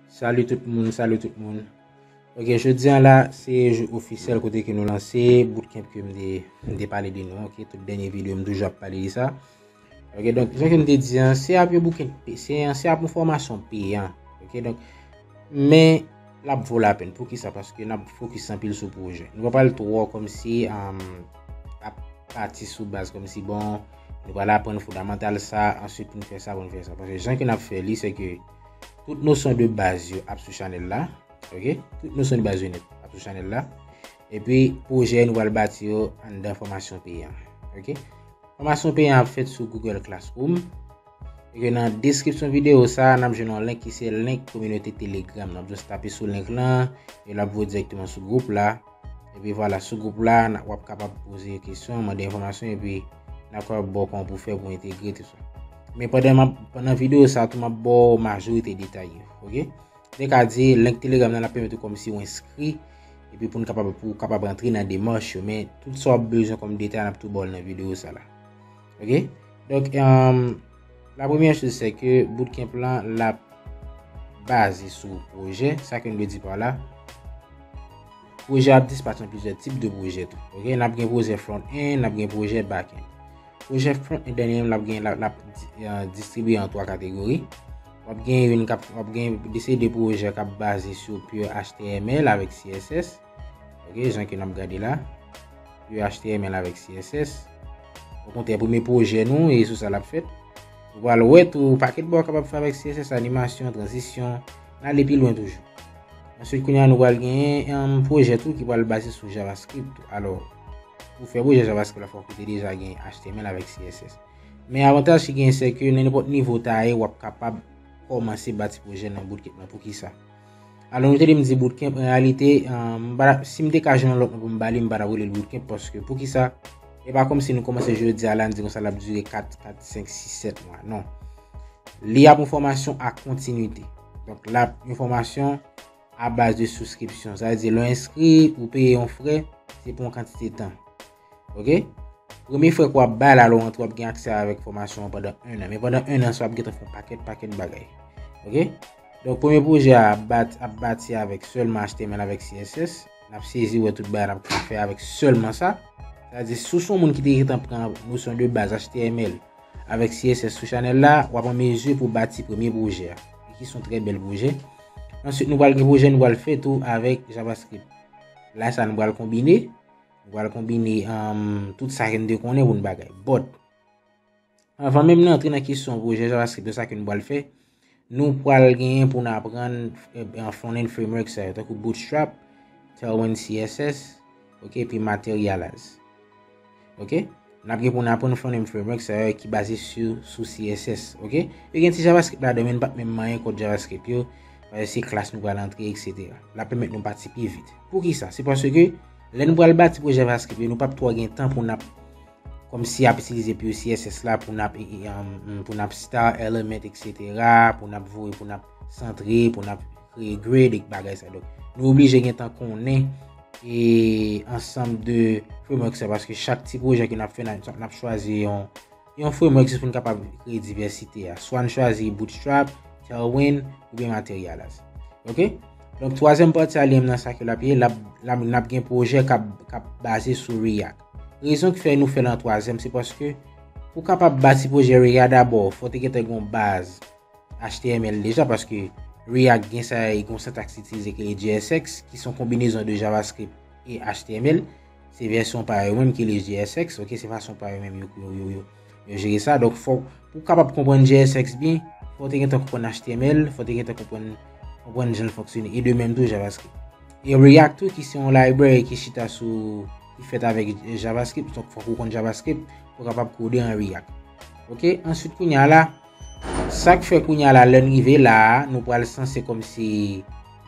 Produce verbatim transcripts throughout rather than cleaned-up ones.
Salut tout moun, salut tout moun. Ok, jodi an la, se jou ofisyèl kote ke nou lanse bootcamp ke m te, m te pale de nou, ok, tout dènye videyo m toujou ap pale de sa. Ok, donk, jan ke m te di an, se ap yon bootcamp, se, se ap yon fòmasyon peyan, ok, donk, men l ap vo lapèn. Poukisa? Paske n ap fokis anpil sou pwojè. Nou pa pral twò kòmsi, um, ap pati sou baz kòmsi, bon, nou pral aprann fondamantal sa, answit pou n fè sa, pou n fè sa. Paske jan ke n ap fè li, se ke tout nosyon de baz yo ap sou chanèl la, ok? Tout nosyon de baz yo nèt ap sou chanèl la. Epi, pwojè nou pral bati yo anndan fòmasyon peyan, ok? Fòmasyon peyan ap fèt sou Google Classroom. E ke nan deskripsyon videyo sa a, n ap jwenn yon link ki se link kominote Telegram. N ap just tape sou link lan, e l ap voye dirèkteman sou gwoup la. Epi vwala, sou gwoup la, n a, w ap kapab poze kesyon, mande enfòmasyon, epi n ap kapab ba w kòman pou fè pou entegre tou sa. Men pandan m ap, pandan videyo sa a tou, m ap ba w majorite detay yo, ok? Te ka di, link Telegram nan ap pèmèt ou kòmsi w enskri, epi pou n kapab, pou w kapab antre nan demach yo. Men tout sa w ap bezwen kòm detay, n ap tou ba w l nan videyo sa la. Ok? Donk, um, la premyè choz, se ke bootcamp lan, l ap baze sou pwojè. Sa ke n vle di pa la, pwojè ap dispatch an plizyè tip de pwojè tou. Ok? N ap gen pwojè front-end, n ap gen pwojè back-end. Pwojè front-end an li menm, l ap gen, l ap, l ap di-, uh, distribiye an twa kategori. W ap gen youn k ap, w ap gen de seri de pwojè k ap baze sou pure H T M L avèk C S S. Ok, jan ke n ap gade la. Pure H T M L avèk C S S. Okontrè, premye pwojè nou, e sou sa l ap fèt. Ou pral wè tou, pakèt bagay w kapab fè avèk C S S, animasyon, tranzisyon, n ale pi lwen toujou. Answit, kounye a, nou pral genyen, um, pwojè tou ki pral baze sou JavaScript tou. Alò, pou fè pwojè JavaScript la, fòk ou te deja gen H T M L avèk C S S. Men avantaj ki genyen, se ke nan nenpòt nivo w ta ye, w ap kapab kòmanse bati pwojè nan bootcamp lan. Poukisa? Alò, nou te di m di bootcamp, an reyalite, um, m pa t ap, si m te ka jwenn yon lòt non pou m ba li, m pa t ap rele l bootcamp, paske poukisa? E pa kòmsi nou kòmanse jodi a la, n di konsa l ap dire kat, kat, senk, sis, sèt mwa. Non. Li ap yon fòmasyon a kontinite. Donk, l ap yon fòmasyon a baz de souskripsyon. Sa vle di, lè w enskri, ou peye yon frè, se pou yon kantite tan. Ok? Premye frè ke w ap bay la, lè w rantre, w ap gen aksè avèk fòmasyon an pandan en an. Men pandan en an sa, w ap gentan fè yon pakèt, pakèt bagay. Ok? Donk, premye pwojè a ap bat-, ap bati avèk sèlman H T M L avèk C S S. N ap sezi wè tout bagay n ap ka fè avèk sèlman sa. Sa vle di, si w se yon moun ki te gentan pran nosyon de baz H T M L avèk C S S sou chanèl la, w ap an mezi pou bati premye pwojè a. E ki se yon trè bèl pwojè. Answit, nou pral gen pwojè nou pral fè tou avèk JavaScript. La sa, nou pral konbine, nou pral konbine, um, tout sa ke n te konnen pou n bagay. But, anvan menm n antre nan kesyon pwojè JavaScript yo, sa ke nou pral fè, nou pral genyen pou n aprann, eh, front-end framework sa yo, tankou Bootstrap, Tailwind C S S, ok, epi Materialize. Ok? N ap gen pou n aprann front-end framework sa yo ki baze sou, sou C S S, ok? Yo gen ti JavaScript ladan, men n p ap menm manyen kòd JavaScript yo, paske se klas nou pral antre, et cetera. L ap pèmèt nou pati pi vit. Poukisa? Se paske lè nou pral bati pwojè JavaScript yo, nou p ap twò gen tan pou n ap kòmsi ap itilize pure C S S la pou n ap, e, e, um, pou n ap style element, et cetera, pou n ap voye, pou n ap santre, pou n ap kreye grid ek bagay sa. Donk, nou oblije gentan konnen e ansanm de framework sa, paske chak ti pwojè ke n ap fè, n ap, n ap chwazi yon, yon framework jis pou n kapab kreye divèsite a. Swa n chwazi Bootstrap, Tailwind, oubyen Materialize. Ok? Donk, twazyèm pati a li menm nan sa ke l ap ye, l ap, l ap, n ap gen pwojè k ap, k ap baze sou React. Rezon ki fè nou fè l an twazyèm, se paske pou w kapab bati pwojè React dabò, fò w te gentan gen yon baz H T M L deja, paske React gen sa, gen yon sentaks itilize ki rele J S X, ki se yon konbinezon de JavaScript e H T M L. Se vèsyon pa yo menm ki rele J S X, ok, se fason pa yo menm yo, yo, yo, yo, yo jere sa. Donk, fò, pou w kapab konprann J S X byen, fò w te gentan konprann H T M L, fò w te gentan konprann, konprann jan l fonksyone, e de menm tou JavaScript. E React tou, ki se yon library ki chita sou, ki fèt avèk JavaScript, donk fòk ou konn JavaScript pou w kapab kode an React. Ok, answit kounye a la, sa k fè kounye a la, lè n rive la a, nou pral sanse kòmsi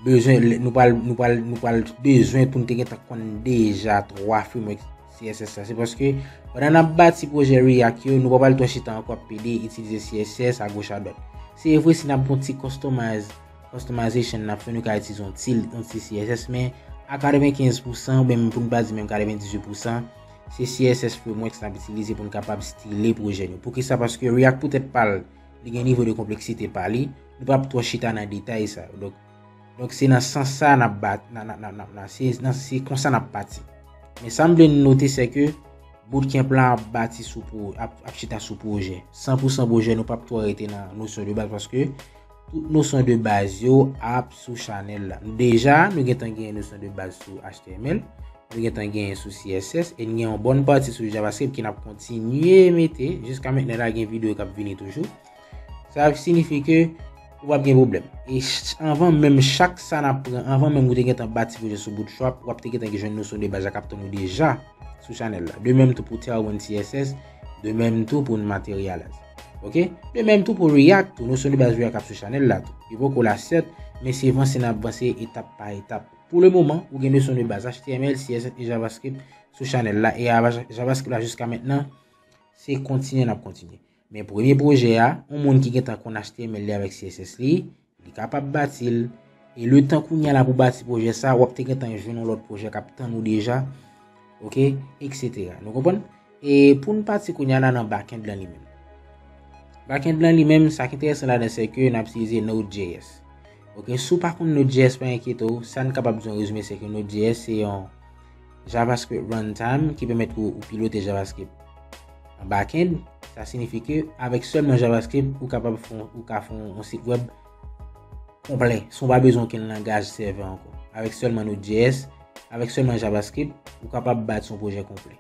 bezwen, nou pral, nou pral, nou pral bezwen pou n te gentan konn deja twa framework C S S la. Se paske pandan n ap bati pwojè React yo, nou pa pral twò chita ankò ap pede itilize C S S agoch adwat. Se vre, si n ap gen yon ti customize, customization n ap fè, nou ka itilize yon ti, yon ti C S S, men a katrevenkenz pousan, oubyen pou n pa di menm katrevendizuit pousan, se C S S frameworks n ap itilize pou n kapab style pwojè nou. Poukisa? Paske React poutèt pa l, li gen nivo de konpleksite pa li, nou p ap twò chita nan detay sa yo. Donk, Donk se nan sans sa n ap bat, nan, nan, nan, nan, nan, se, nan, se konsa n ap pati. Men sa m vle n note, se ke bootcamp la ap bati sou pwo-, ap, ap chita sou pwojè. San pou san pwojè, nou p ap twò rete nan nosyon de baz paske tout nosyon de baz yo ap sou chanèl la. Deja, nou gentan gen nosyon de baz sou H T M L, nou gentan gen sou C S S, e n gen yon bòn pati sou JavaScript ke n ap kontinye mete. Jiska mentnan la, gen videyo k ap vini toujou. Sa siyifi ke ou p ap gen pwoblèm. E ch-, anvan menm chak sa n ap pran, anvan menm ou te gentan bati pwojè sou Bootstrap, w ap te gentan jwenn nosyon de baz la k ap tann ou deja sou chanèl la. De menm tou pou Tailwind C S S, de menm tou pou Materialize. Oke? De menm tou pou React, tou nosyon de baz React ap sou chanèl la tou. Li poko la sèt, men se vanse n ap vanse etap pa etap. Pou le moman, ou gen nosyon de baz H T M L, C S S e JavaScript sou chanèl la, e a JavaScript la jiska mentnan, se kontinye n ap kontinye. Men premye pwojè a, yon moun ki gentan konn H T M L li avèk C S S li, li kapab bati l. E letan kounye a la pou bati pwojè sa, w ap te gentan jwenn yon lòt pwojè k ap tann ou deja, oke, etsetera. Nou konprann? E pou n pati kounye a la nan backend lan li menm. Backend lan li menm, sa k enteresan ladan se ke n ap itilize Node J S. Oke, si w pa konn Node J S, pa enkyete w, sa n kapab di yon rezime se ke Node J S se yon JavaScript runtime ki pèmèt ou, ou pilote JavaScript an backend. Sa siyifi ke avèk sèlman JavaScript, ou kapab fè, ou ka fè yon sit wèb konplè, san w pa bezwen okenn langaj sèvè ankò. Avèk sèlman Node J S, avèk sèlman JavaScript, ou kapab bati yon pwojè konplè.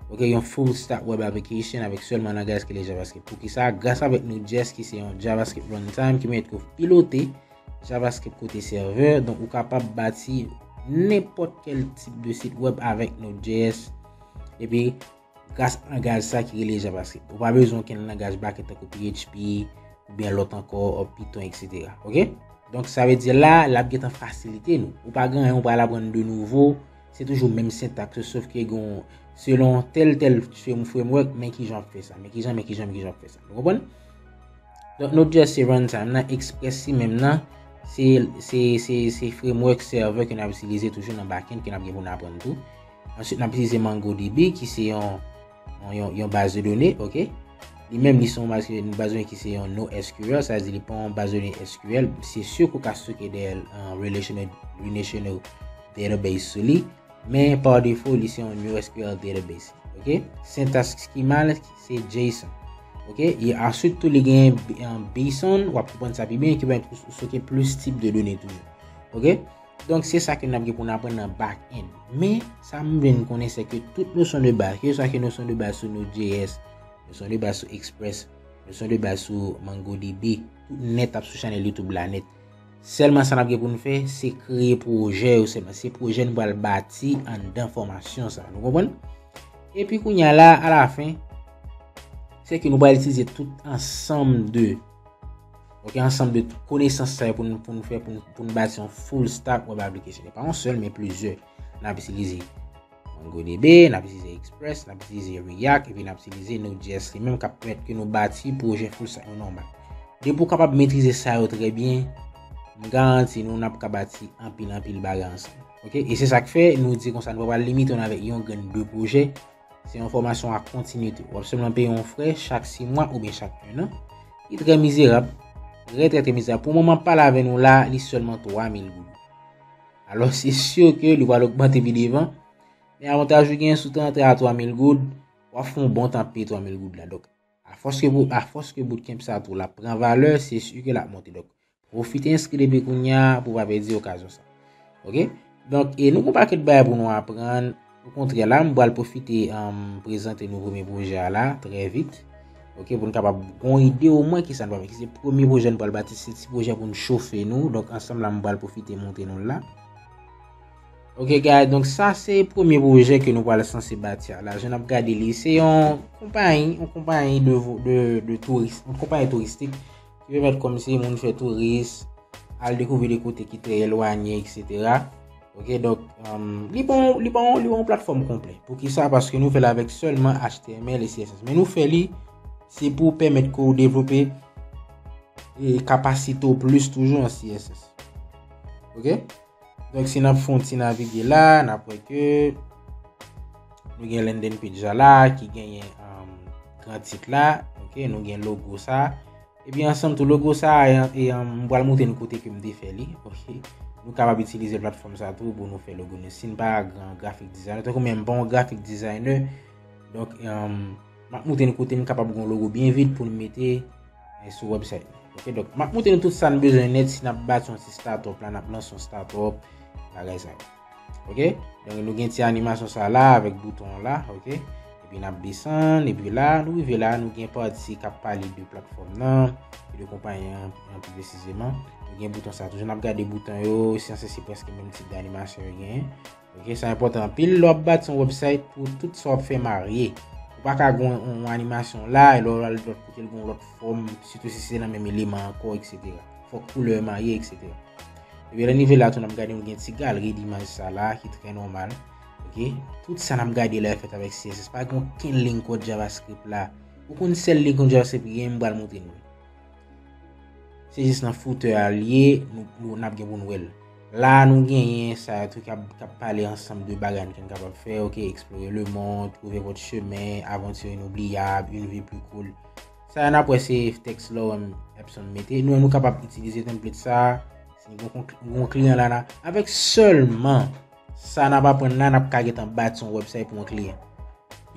Oke, yon full stack web application avèk sèlman langaj ki rele JavaScript. Poukisa? Gras avèk Node J S ki se yon JavaScript runtime ki pèmèt ke w pilote JavaScript kote sèvè, donk ou kapab bati nenpòt kèl tip de sit wèb avèk Node J S. Epi, gras a langaj sa ki rele JavaScript. Ou pa bezwen okenn langaj backend tankou P H P, oubyen lòt ankò, Python, etsetera. Oke? Donk, sa vle di la, l ap gentan fasilite nou. Ou pa gen anyen ou pral aprann de nouvo, se toujou menm sentaks, sof ke gen, selon tèl, tèl frame-, framework, men kijan w ap fè sa, men kijan, men kijan, men kijan w ap fè sa. Nou konprann? Donk, Node J S se runtime nan, Express li menm nan, se, se, se, se framework server ke n ap itilize toujou nan backend ke n ap gen pou n aprann tou. Answit, n ap itilize MongoDB, ki se yon, yon, yon, yon baz de done, oke? Li menm, li se yon baz, yon baz de done ki se yon NoSQL, sa vle di li pa yon baz de done S Q L. Se si ke w ka stoke dèyè l, an relational, relational database sou li. Men, pa defo, li se yon NoSQL database. Oke? Sentaks schema l, se JSON. Oke? E answit tou, li gen, an, BSON, w ap konprann sa pi byen, ki pèmèt ou stoke plis tip de done toujou. Oke? Donk, se sa ke n ap gen pou n aprann nan back-end. Men, sa m vle n konnen, se ke tout nosyon de baz, keseswa ke nosyon de baz sou Node J S, nosyon de baz sou Express, nosyon de baz sou MongoDB, tout nèt ap sou chanèl YouTube la nèt. Sèlman sa n ap gen pou n fè, se kreye pwojè yo sèlman. Se pwojè n pral bati anndan fòmasyon sa. Nou konprann? Epi kounye a la, alafen, se ke nou pral itilize tout ansanm de, oke, ansanm de tout konesans sa yo pou n, pou n fè, pou n, pou n bati yon full stack web application. E pa yon sèl, men plizyè. N ap itilize MongoDB, n ap itilize Express, n ap itilize React, epi n ap itilize Node J S li menm k ap pèmèt ke nou bati pwojè full stack nou nòmal. Depi w kapab metrize sa yo trè byen, m garanti nou, n ap ka bati anpil, anpil bagay ansanm. Oke? E se sa k fè nou di konsa, nou pa pral limite w avèk yon grenn de pwojè. Se yon fòmasyon a kontinite. W ap sèlman peye yon frè chak sis mwa oubyen chak en an. Li trè mizerab. Trè, trè, trè mizerab. Pou moman m ap pale avè nou la, li sèlman twa mil goud. Alò, se si ke li pral ogmante pi devan. Men avantaj ou genyen, si w te antre a twa mil goud, w ap fè yon bon tan ap peye twa mil goud la. Donk, afòs ke, afòs ke bootcamp sa tou l ap pran valè, se si ke l ap monte. Donk, pwofite enskri depi kounye a pou w pa pèdi okazyon sa. Oke? Donk, e nou gon pakèt bagay pou nou aprann. Okontrè, la, m pral pwofite, um, prezante nou premye pwojè a la, trè vit. Oke, pou n kapab gon ide omwen kisa n pral fè. Ki se premye pwojè n pral bati, se ti pwojè pou n chofe nou. Donk, ansanm la, m pral pwofite montre nou l la. Oke, guys, donk sa se premye pwojè ke nou pral sanse bati a la. Jan n ap gade li, se yon konpayi, yon konpayi de vo-, de, de touris, yon konpayi touristik ki pèmèt kòmsi moun fè touris, al dekouvri de kote ki trè elwanye, etsetera. Oke, donk, um, li bon, li bon, li bon platfòm konplè. Poukisa? Paske nou fè l avèk sèlman H T M L e C S S. Men nou fè li, se pou pèmèt ke w devlope, e, kapasite w plis toujou an C S S. Oke? Donk, si n ap fè yon ti navige la, n ap wè ke nou gen landing page la, la, ki genyen, um, gran tit la. Oke? Nou gen logo sa. Epi ansanm tou, logo sa a, e, e, m pral montre nou kote ke m te fè li, ok? Nou kapab itilize platfòm sa tou pou nou fè logo nou. Si n pa gran graphic designer, tankou mwen m pa yon graphic designer, donk, um, m ap montre nou kote m kapab gen yon logo byen vit pou n mete, eh, sou website nou. Ok, donk, m ap montre nou tout sa n bezwen nèt si n ap bati yon ti startup la, n ap lanse yon startup, bagay sa yo. Ok? Donk, nou gen ti animasyon sa la avèk bouton la, ok? Epi n ap desann, epi la, nou rive la, nou gen pati k ap pale de platfòm nan, e de konpayi an, an pi presizeman. Nou gen bouton sa, toujou n ap gade bouton yo, sanse se prèske menm tip de animasyon yo genyen. Ok, sa enpòtan anpil lè w ap bati yon website pou tout sa w ap fè marye. Ou pa ka gen yon, yon animasyon la, e lè w al lòt kote, l gen yon lòt fòm, sitou si se nan menm eleman ankò, etsetera. Fòk koulè yo marye, etsetera. Epi lè n rive la tou, n ap gade yon gen ti galri d imaj sa la ki trè nòmal. Ok? Tout sa n ap gade la yo fèt avèk C S S. Pa gen okenn liy kòd JavaScript la. Ou konn sèl liy kòd JavaScript ki gen, m pral montre nou. Se jis nan footer a l ye, nou, nou, n ap gen pou n wè l. La a nou genyen sa yo tou k ap, k ap pale ansanm de bagay nou te kapab fè, ok, explorer le monde, trouver votre chemin, aventure inoubliable, une vie plus cool. Sa yo n ap wè se tèks Lorem Epson mete. Nou, nou kapab itilize template sa a. Si nou gon, gon kliyan la, la, avèk sèlman sa n ap aprann la, n ap ka gentan bati yon website pou yon kliyan.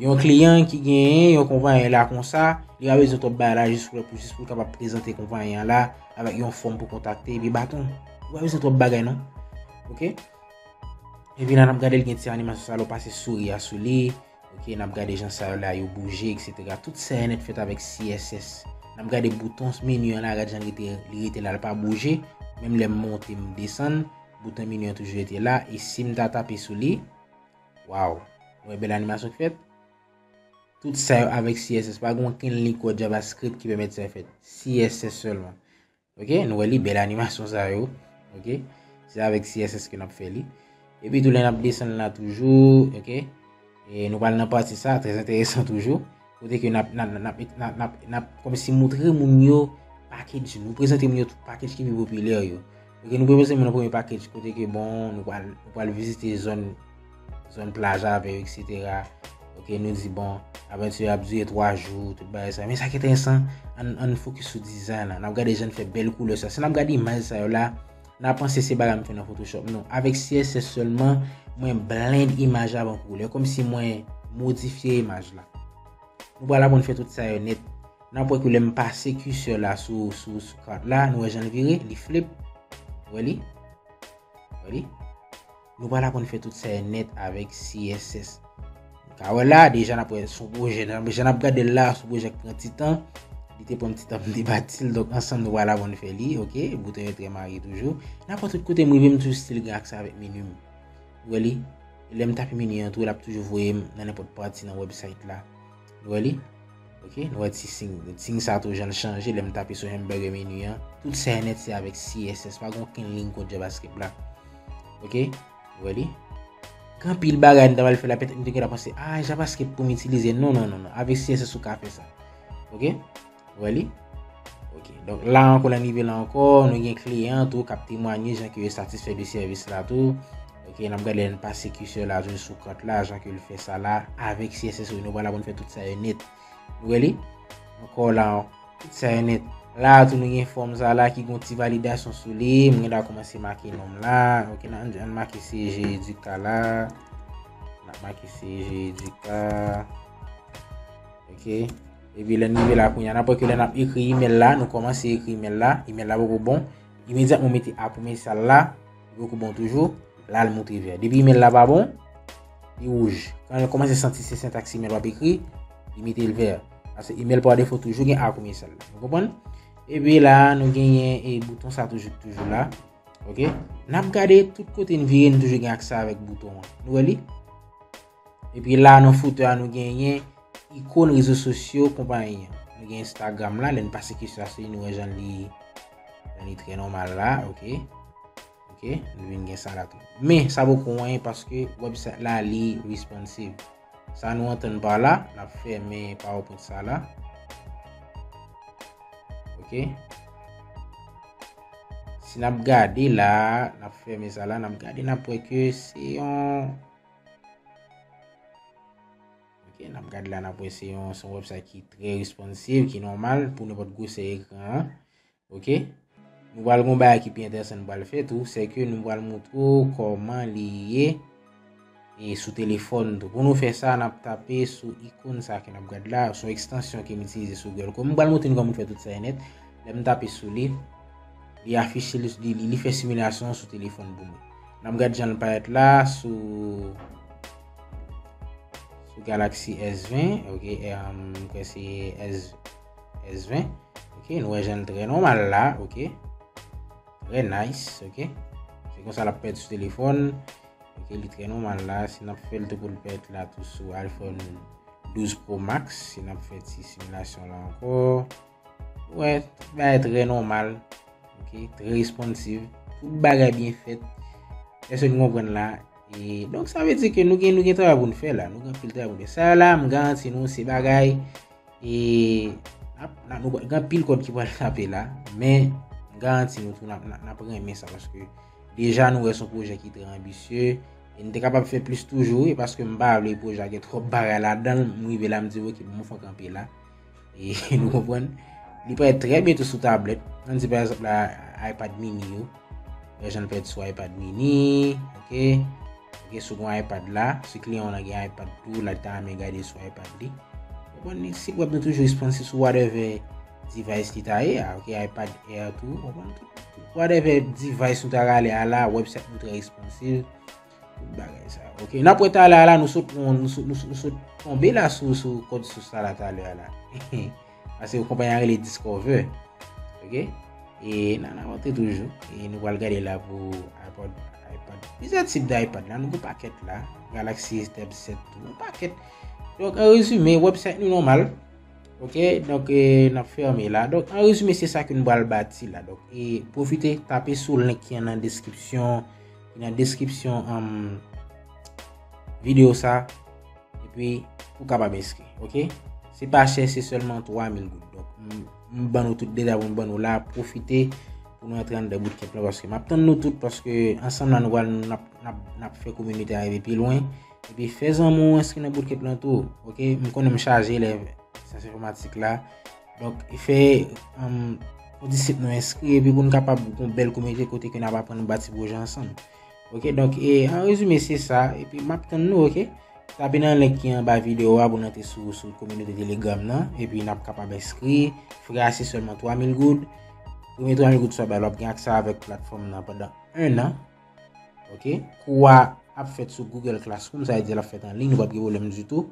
Yon kliyan ki genyen yon konpayi la konsa, li pa bezwen twòp bagay la jis pou, jis pou l kapab prezante konpayi an la avèk yon fòm pou kontakte epi baton. Ou pa bezwen twòp bagay non. Ok? Epi la n ap gade l gen ti animasyon sa la, ou pase souri a sou li. Ok, n ap gade jan sa yo la yo bouje, etsetera. Tout sa yo nèt fèt avèk C S S. N ap gade bouton meni an la, gade jan li rete, li rete la, l pa bouje. Menm lè m monte, m desann, bouton meni an toujou rete la. E si m ta tape sou li, waw, nou wè bèl animasyon k fèt? Tout sa yo avèk C S S, pa gen okenn liy kòd JavaScript ki pèmèt sa fèt. C S S sèlman. Ok, nou wè li, bèl animasyon sa yo. Ok, se avèk C S S ke n ap fè li. Epi tou lè n ap desann la toujou, ok. E nou pral nan pati sa, trè enteresan toujou. Kote ke n ap, n ap, n ap, n ap, n ap, n ap kòmsi montre moun yo package, nou prezante moun yo tout package ki pi popilè yo. Ok, nou prezante moun yo premye package, kote ke bon, nou pral, nou pral vizite zòn, zòn plaj avè yo, etsetera. Ok, nou di bon, avanti ap dire twa jou, tout bagay sa. Men sa ki enteresan, ann, ann fokis sou design la. N ap gade jan n fè bèl koulè sa. Si n ap gade imaj sa yo la, n a panse se bagay m fè nan Photoshop. Non, avèk C S S sèlman, mwen blend imaj la ban koulè. Kòmsi mwen modifye imaj la. Nou pral aprann fè tout sa yo nèt. N ap wè ke lè m pase cursor la sou, sou, sou kat la, nou wè jan l vire, li flip. Wè li? Wè li? Nou pral aprann fè tout sa yo nèt avèk C S S. Nou ka wè la, deja n ap wè sou pwojè, jan n ap gade l la, sou pwojè k pran ti tan. Li te pran m ti tan pou m te bati l, donk ansanm nou pral aprann fè li, ok? Bouton yo trè marye toujou. N ap wè tout kote m rive, m toujou still gen aksè avèk meni m. Ou wè li? E lè m tape meni an tou, l ap toujou voye m nan nenpòt pati nan website la. Nou wè li? Ok, nou wè ti siy, siy sa tou jan l chanje lè m tape sou hamburger meni an. Tout sa yo nèt se avèk C S S, pa gen okenn liy kòd JavaScript la. Ok, nou wè li? Gen anpil bagay m ta pral fè la, petèt nou te gentan panse, ah, JavaScript pou m itilize. Non, non, non, non. Avèk C S S ou ka fè sa. Ok? Ou wè li? Ok. Donk la ankò, lè n rive la ankò, nou gen kliyan tou k ap temwanye jan ke yo satisfè de sèvis la tou. Ok, n ap gade lè n pase cursor la toujou sou kat la, jan ke l fè sa la, avèk C S S, nou pral aprann fè tout sa yo nèt. Nou wè li? Ankò la, tout sa yo nèt. La tou nou gen fòm sa la ki gon ti validasyon sou li. Mwen gen dwa kòmanse make non m la. Ok, n a, n make C G Educa la. N ap make C G Educa. Ok. Epi lè n rive la kounye a, n ap wè ke lè n ap ekri email la, nou kòmanse ekri email la, email la poko bon. Imedyatman w mete A komèsyal la, li poko bon toujou, la l monte vè. Depi email la pa bon, li wouj. Kan l kòmanse santi se sentaks email w ap ekri, li mete l vè. Paske email pa defo toujou gen A komèsyal la. Nou konprann? Epi la, nou genyen e bouton sa toujou, toujou la. Ok? N ap gade tout kote n vire, n toujou gen aksè avèk bouton an. Nou wè li? Epi la, nan footer a, nou genyen ikòn rezo sosyo konpayi an. Nou gen Instagram la, lè n pase cursor sou li, nou wè jan li, jan li trè nòmal la, ok. Ok, nou vin gen sa la tou. Men, sa poko anyen paske website la, li responsive. Sa nou antann pa la, n ap fèmen PowerPoint sa la. Ok. Si n ap gade la, n ap fèmen sa la, n ap gade, n ap wè ke se yon, ok, N ap gade la, n ap wè se yon, se yon website ki trè responsive, ki nòmal pou nenpòt gwosè ekran an. Ok? Nou pral gen yon bagay ki pi enteresan nou pral fè tou, se ke nou pral montre w kòman li ye e sou telefòn tou. Pou nou fè sa, n ap tape sou ikòn sa ke n ap gade la, se yon ekstansyon ke m itilize sou Google Chrome. M pral montre nou kòman pou fè tout sa e nèt. Lè m tape sou li, li afiche, li, li, li fè similasyon sou telefòn pou mwen. N ap gade jan l parèt la sou, sou Galaxy S ven, ok, e, um, m kwè se S, S ven. Ok, nou wè jan l trè nòmal la, ok. Trè nice, ok. Se konsa l ap parèt sou telefòn. Ok, li trè nòmal la. Si n ap fè l tou pou l parèt la tou sou iPhone douz Pro Max, si n ap fè ti similasyon la ankò. Wè, tout bagay trè nòmal. Ok, trè responsive. Tout bagay byen fèt. Èske nou konprann la? E, donk, sa vle di ke nou gen, nou gen travay pou n fè la. Nou gen anpil travay pou n fè. Sa la, m garanti nou, se bagay, e, n ap, n ap, nou gen anpil kòd ki pral tape la. Men, m garanti nou tou, n ap, n ap, n ap renmen sa, paske deja nou wè se yon pwojè ki trè anbisye. E n te kapab fè plis toujou, wi, paske m pa vle pwojè a gen twòp bagay ladan l. M rive la, m di, "Ok, bon, m fè kanpe la." E nou konprann? Li parèt trè byen tou sou tablèt. Ann di, pa egzanp, la, iPad mini yo. Wè jan l parèt sou iPad mini, ok? Ok, si w gen iPad la, si kliyan w lan gen iPad tou, la, li ta renmen gade sou iPad li. Konprann? Site web nou toujou responsive sou whatever device li ta ye a, ok? iPad Air tou, konprann? Tout, tout whatever device nou ta rale a la, website nou trè responsive. Tout bagay sa. Ok, n ap wè talè a la, nou sot, nou, nou sot, nou sot, nou sot tonbe la sou, sou kòd sous sa la talè a la. Paske konpayi a rele Discover. Ok? E n a, n a monte toujou. E nou pral gade la pou iPod, iPad. Plizyè tip de iPad la, nou gen pakèt la. Galaxy Tab sèt tou, yon pakèt. Donk, an rezime, website nou nòmal. Ok, donk, e, n ap fèmen la. Donk, an rezime, se sa ke nou pral bati la. Donk, e, pwofite tape sou link ki nan deskripsyon, ki nan deskripsyon, um, videyo sa. Epi, ou kapab enskri, ok? Se pa chè, se sèlman twa mil goud. Donk, m, m ban nou tout detay pou m ban nou la. Pwofite pou nou antre anndan bootcamp lan, paske m ap tann nou tout, paske ansanm la, nou pral, n ap, n ap, n ap fè kominote a rive pi lwen. Epi fè zanmi w enskri nan bootcamp lan tou. Ok, m konnen m chaje lè syans enfòmatik la. Donk, fè, um, yon disip nou enskri epi pou n kapab gon bèl kominote kote ke n ap aprann bati pwojè ansanm. Ok, donk, e, an rezime, se sa. Epi m ap tann nou, ok? Tape nan link ki anba videyo a pou n antre sou, sou kominote Telegram nan. Epi n ap kapab enskri. Frè a se sèlman twa mil goud. Premye twa mil goud sa w bay la, w ap gen aksè avèk platfòm nan pandan en an. Ok? Kou a ap fèt sou Google Classroom, sa vle di l ap fèt an liy, nou p ap gen pwoblèm ditou.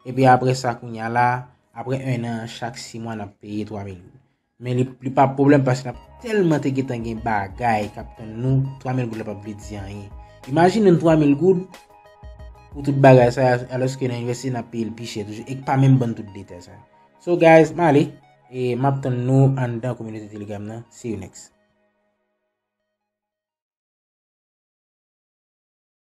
Epi apre sa, kounye a la, apre en an, chak sis mwa, n ap peye twa mil goud. Men li, li pa pwoblèm paske n ap tèlman te gentan gen bagay k ap tann nou, twa mil goud la p ap vle di anyen. Imajine n twa mil goud pou tout bagay sa, alòske nan inivèsite n ap peye l pi chè toujou, e k pa menm ban n tout detay sa. So guys, m ale, e m ap tann nou anndan kominote Telegram nan. See you next.